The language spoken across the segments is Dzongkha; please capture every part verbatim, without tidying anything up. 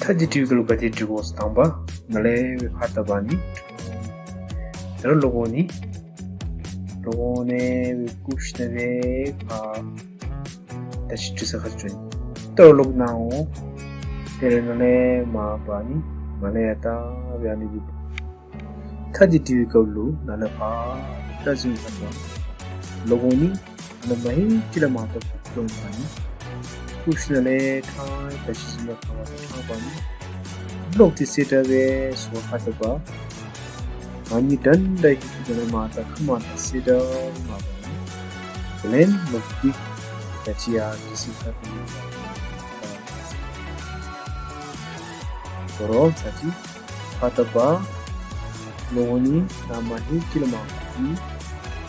ད་འདི་འབྲི་བའི་སྐབས་ལུ་ག་དེ་འབྲི་དགོ་ཟེར་བ་ཅིན་དང་པ་ནཱ་ལས་སྦེ་ཕར་ལྟ་བ་ནི། ད་རུང་ལོག་འོང་ནི། ལོག་འོང་ནི་སྦེ་བཀུག་ཞིནམ་ལས་ཕར་ད་ཅི་འབྲི་ས་ཁར་འགྱོ་ནི། ད་རུང་ལོག་ནཱ་འོང་། དེ་ལས་ནཱ་ལས་མར་འབག་ནི། མར་ལས་ཡར་ལྟ་སྦེ་ཨ་ནི་སྦེ། ད་འདི་འབྲི་བའི་སྐབས་ལུ་ནཱ་ལས་ཕར་ད་བཟུམ་ཁར་ལོག་འོང་ནི། ནཱ་ལས་མ་ཧེ་ཅིག་ལས་མར་ད་བཀུག་འོང་ནི། བཀུག་ཞིནམ་ལས་ཕྲང་ད་ཅི་བཟུམ་ཁར་ཕར་ད་ཕྲང་འབག་ནི། ལོག་སྟེ་གསལ་དྲགས་སྦེ་ཟུར་ཁར་ད་འབག། ཨ་ནི་འདྲན་འདྲ་ཧེ་ཅིག་ལས་མར་ད་ཁ་མར་ད་གསལ་དྲགས་མར་འབག་ནི། དེ་ལས་ལོག་སྟེ་ད་ཅི་ཡར་འབྲི་ས་ཁར་ད་འབག། ད་རུང་ཚར་གཅིག་ཕར་ད་འབག། ལོག་འོང་ནི། ནཱ་མ་ཧེ་ཅིག་ལས་མར་བཀུག་ནི།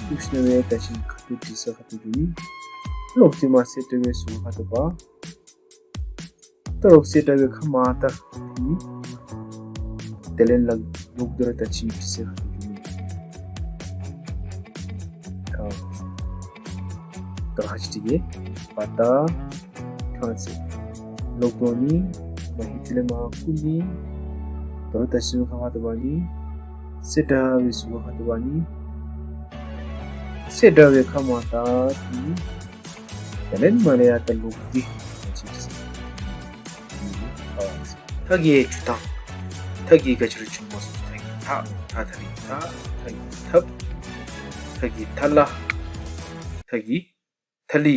བཀུག་ཞིནམ་ལས་ད་ཅི་ཁ་ཐུག་འབྲི་ས་ཁར་ད་འགྱོ་ནི། ལོག་སྟེ་མར་གསལ་དྲགས་སྦེ་ཟུར་ཁར་ད་འབག། ད་རུང་གསལ་དྲགས་སྦེ་ཁ་མར་ད་ནི། དེ་ལས་ལོག་ལོག་སྟེ་ར་ད་ཅི་འབྲི་ས་ཁར་ད་འགྱོ་ནི། ད་ད་ཧ་ཅི་ཏེ་གི་ཕར་ད་ཕྲང་སྟེ་ལོག་འོང་ནི། མ་ཧེ་ཅིག་ལས་མར་བཀུག་ནི། ད་རུང་ད་ཅི་ཁ་མར་ད་འབག་ནི། གསལ་དྲགས་སྦེ་ཟུར་ཁར་ད་འབག་ནི། གསལ་དྲགས་སྦེ་ཁ་མར་ད་ནི། དེ་ལས་མར་ལས་ཡར་ད་ལོག་སྟེ་ད་ཅི་འབྲི་ས་ཁར་ད་གི་འཇུག་ཐངས། ད་གི་ག་ཅི་ར་འབྱུངམ་སྨོ་ཟེར་བ་ཅིན་ད་གི་ད་ད་རིང་ད་ད་གི་ཐབ། ད་གི་ཐ་ལ། ད་གི་ཐ་ལི།